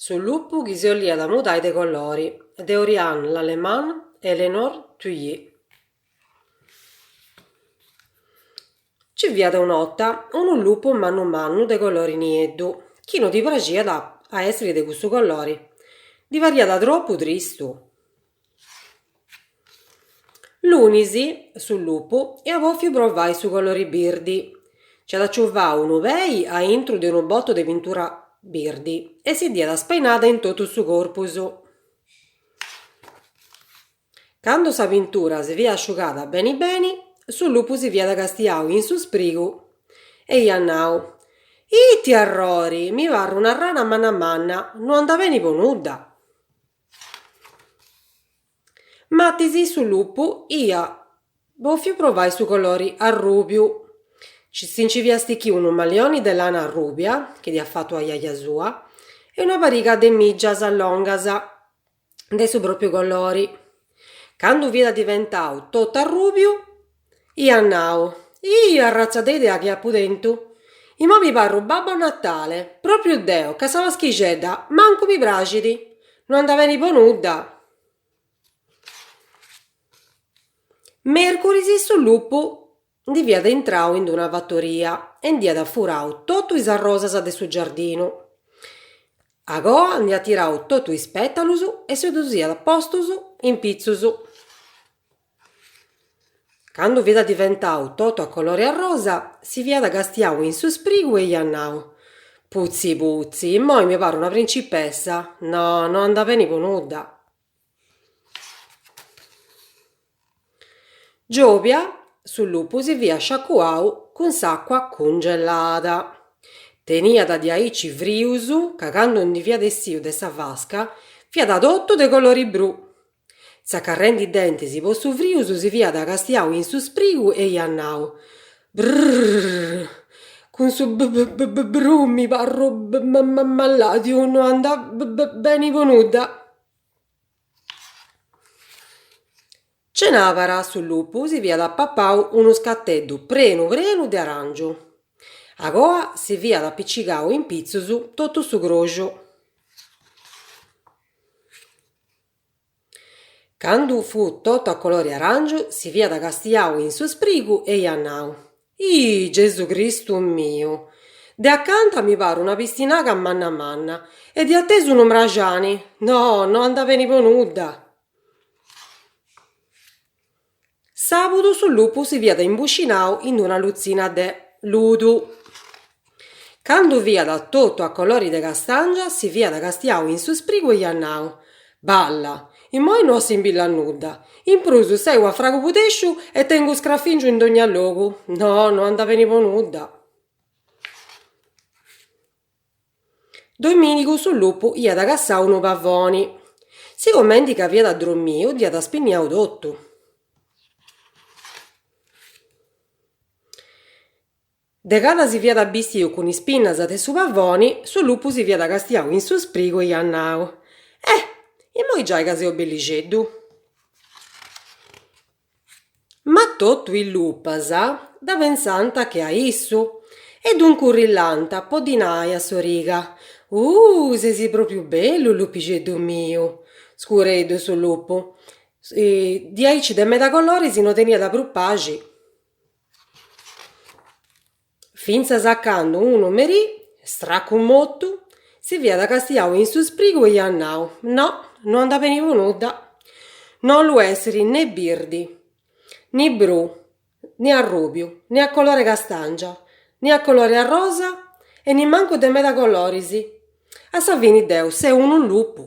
Su lupu chi si 'oliat mudai de colori, de Oriane Lallemand e Éléonore Thuillier. Nci fiat una 'orta unu lupu mannu mannu de colori nieddu, chi no ddi praxiat a èssiri de cussu colori, ddi pariat tropu tristu. Lunis, su lupu iat bòfiu provai su colori birdi. Nc'iat aciuvau unu pei a intru de unu botu de pintura birdi e si dd'iat spainada in totu su corpus. Candu sa pintura si fiat asciugada beni beni, su lupu si fiat castiau in su sprigu e iat nau, Ite arrori, mi parru una rana manna manna, no andat beni po nudda. Martis su lupu iat bòfiu provai su colori arrùbiu. Si nci fiat stichiu unu mallioni de lana arrùbia, chi dd'iat fatu ajaja sua, e una pariga de mìgias longas de su pròpiu colori. Candu fiat diventau totu arrùbiu, iat nau, Ih, arratza de idea chi apu tentu! Imoi mi parru Babbo Natale, pròpriu deu, ca sa Paschixedda mancu mi praxit, no andat beni po nudda! Mèrcuris su lupu ndi fiat intrau in d'una fatoria e nd'iat furau totu is arrosas de su giardinu. Agoa nd'iat tirau totu is pètalus e si ddus iat postus in pitzus. Candu fiat diventau totu a colori arrosa, si fiat castiau in su sprigu e iat nau, Putzi putzi, immoi mi parru una principessa, no, no andat beni po nudda. Giòbia, su lupu si fiat sciacuau cun s'àcua cungelada. Teniat diaici frius ca candu ndi fiat essiu de sa vasca fiat totu de colori brù. Tzacarrendi is dentis po su frius si fiat castiau in su sprigu e iat nau, Brrrr, cun su brù mi parru malàdiu, no andat beni po nudda. Cenàbara su lupu si fiat papau unu scateddu prenu prenu de aràngiu. Agoa si fiat apicigau in pitzus totu su croxu. Candu fut totu a colori aràngiu si fiat castiau in su sprigu e iat nau, Ih, Gesu Cristu miu! De acanta mi paru una pistinaga manna manna e de atesu unu mraxani! No, no andat beni po nudda! Sàbudu su lupu si fiat imbuscinau in una lutzina de ludu. Candu fiat totu a colori de castàngia si fiat castiau in su sprigu e iat nau, Balla! Immoi no assimbillu a nudda. In prus seu a fragu pudesciu e tengu scrafìngiu in dogna logu. No, no andat beni po nudda. Domìnigu su lupu iat cassau unu pavoni. Sigomenti ca fiat dromiu dd'iat spinniau totu. De cada si fiat bistiu cun is pinnas de su pavoni, su lupu si fiat castiau in su sprigu e iat nau, Eh, immoi giai ca seu bellixeddu. Ma totu is lupas dda pensànt che a issu e ddu incurrillànt po ddi nai a s'origa, Uh, ses propriu bellu, lupixeddu miu! Scureddu su lupu, diaici de meda coloris no teniat prus paxi. Fintzas a candu unu merì, stracu motu, si fiat castiau in su sprigu e iat nau, No, no andat beni po nudda. No 'ollu èssiri ne birdi, ni brù, ni arrùbiu, ni a colore castàngia, ni a colore arrosa e nimancu de meda coloris. A sa fini deu seu unu lupu.